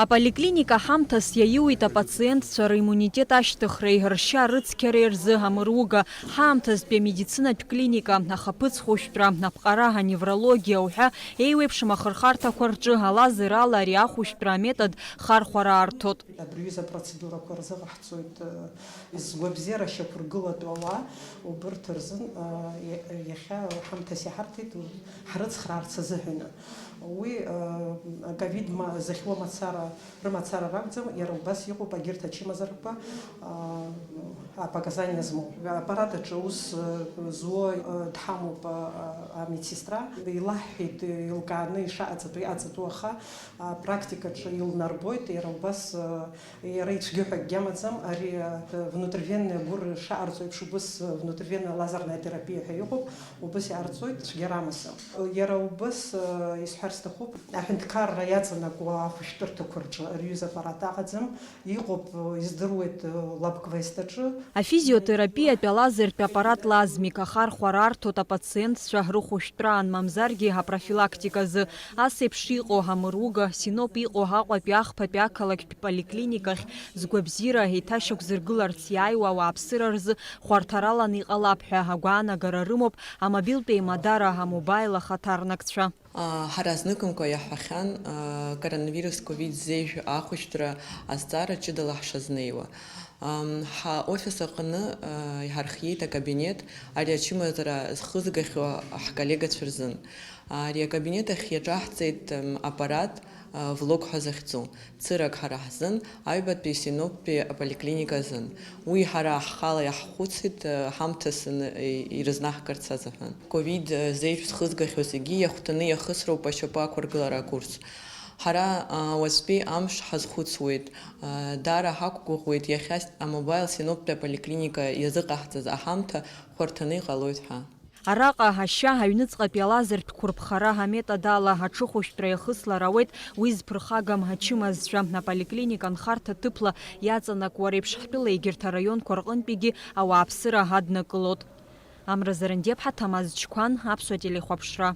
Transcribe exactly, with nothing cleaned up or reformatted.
Аполиклиника ҳамҭас иаиуит апациентцәа риммунитет ашьҭыхреи ршьа рыцқьареи рзы амыруга. Ҳаамҭазтәи амедицинатә клиника, ахаԥыц хәышәтәра, аԥҟара, аневрологиа уҳәа еиуеиԥшым ахырхарҭақәа рҿы алазерала ари ахәышәтәра аметод хархәара арҭоит. Абри аҩыза апроцедурақәа рзыҟаҳҵоит, э, изгәабзиара шьақәыргылатәу ауаа, убырҭ рзын, э, иа-, иахьа ҳамҭас иҳарҭеит ҳрыцхраарц азыҳәаны. Уи, э, ковид ма-, зыхьуа мацара, рымацара ракәӡам, иара убас иҟоуп агьырҭ ачымазарақәа, э, апоказаниа змоу. Аппарат аҿы аус, э, зуа, э, дҳамоуп, э, амедсестра. Илаҳҳәеит, илкааны ишаҟаҵатәу иҟаҵатәу, аха, а, практикаҿы илнарбоит, иара убас, э, иара ицәгьоу ҳәа акгьы амаӡам, ари, э, внутривенный агәыр шаҟарҵо еиԥш убыс, э, внутривенная лазерная терапия ҳәа иҟоуп, убыс иҟарҵоит, цәгьара амаӡам. Иара убыс, э, исҳәар сҭахуп, аҳәынҭқарра иаҵанакуа ахәышәтәырҭақәа рҿы ари аҩыза аппарат аҟаӡам, иҟоуп, э, издыруеит, э, лабквест аҿы. Афизиотерапиатә алазертә аппарат Лазмик ахархәара арҭоит апациентцәа рыхәышәтәраан, мамзаргьы апрофилактиказы. Ас еиԥш иҟоу амыруга, Синоп иҟоу Аҟәатәи ахԥатәи ақалақьтә поликлиникахь згәабзиара еиҭашьақәзыргыларц иааиуа ауааԥсыра рзы хәарҭараланы иҟалап ҳәа агәаанагара рымоуп амобилтә еимадара, амобаил ахаҭарнакцәа. Ҳара зныкымкәа иаҳҳәахьан, коронавирус ковид зеижә ахәышәтәра азҵаара ҷыдала ҳшазнеиуа. Ҳа офис аҟны иҳархиеит акабинет ари ачымазара зхызгахьоу ҳколлегацәа рзын. Ари акабинет ахь иаҿаҳҵеит аппарат, влог ҳәа захьӡу, цырак ҳара ҳзын, аҩбатәи Синоптәи аполиклиника азын. Уи ҳара ҳхала иаҳхәыцит, ҳамҭас ирызнаҳгарц азыҳәан. Ковид зеижә зхызгахьоу зегьы иахәҭаны иахысроуп ашьапы ақәыргылара акурс. Ҳара уаҵәтәи амш ҳазхәыцуеит, даара ҳақәгәыӷуеит иахьа амобаил Синоптәи аполиклиника иазыҟаҳҵаз аҳамҭа хәарҭаны иҟалоит ҳәа. Араҟа ашьа аҩныҵҟатәи алазертә қәырԥхара аметод ала аҽыхәышәтәра иахыслар ауеит, уи зԥырхагам ачымазцәа. Аполиклиника нхарҭа ҭыԥла иаҵанакуа реиԥш ҳтәыла егьырҭ араионқәа рҟынтәигьы ауааԥсыра аднакылоит. Амра Зарандиаԥҳа, Ҭамаз Чқәан, Аԥсуа телехәаԥшра.